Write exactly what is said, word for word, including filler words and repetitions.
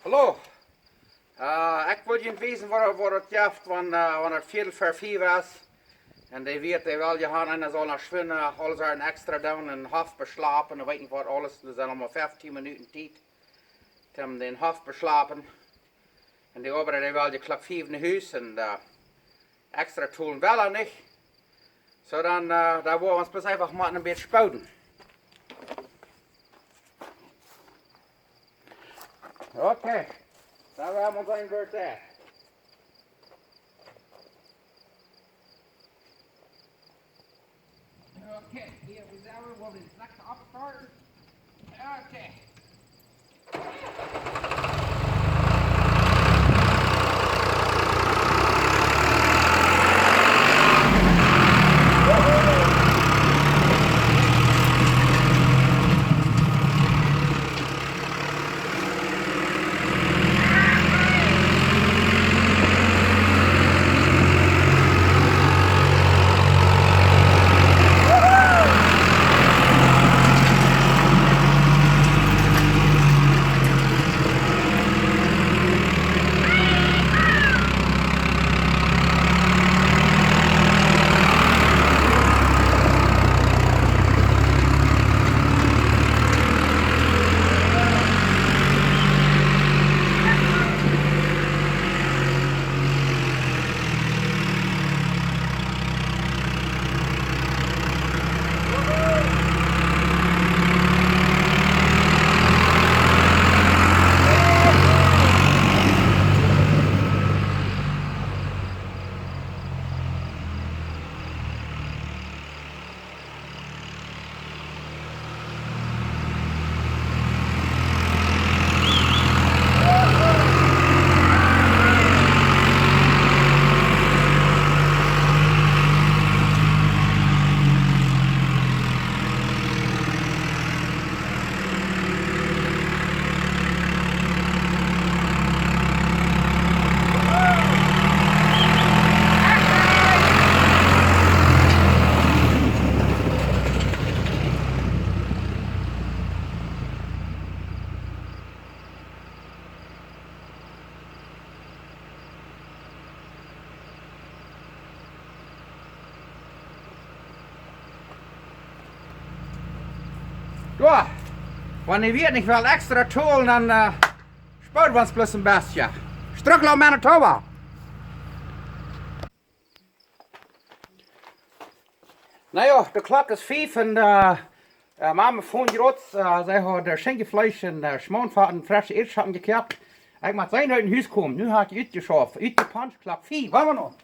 Hallo. Äh, ekj well junt wiesen, waut, waut daut jeft, wan, äh, wan et Viedel ver fief es. Un dee Wieet, dee well je han, eena saul no schwind, äh, aules een extra doonen, een Hoff beschlapen, un weet nich waut aules. Doa sent mau fieftieen Minuten Tiet, om dän Hoff beschlapen. Un dee Oabeit, dee well je Klock fief no Hus un, äh, extra tolen well hee nich. Soo, dan, äh, dan woa wie ons bloos eefach mau een bät spooden. Okay. Dan woa wie ons een Wort doonen. Okay, hia, wie sent, wie wellen de Sack opstarten. Okay. Jo, wan jie wada nich well extra tolen, dan, äh, spood wie ons bloos een bät. Strucklawn, Manitoba. Na jo, de Klock es fief un, äh, äh, Mame von Grots, äh, see haud, äh, Schinkjefleesch un, äh, Schmauntfat un fresche Ieedschocken jekoft. Ekj mott seenen, daut ekj no Hus kom. Nu hab ekj utjeschauft, utjepuncht, Klock fief. Woa wie noch?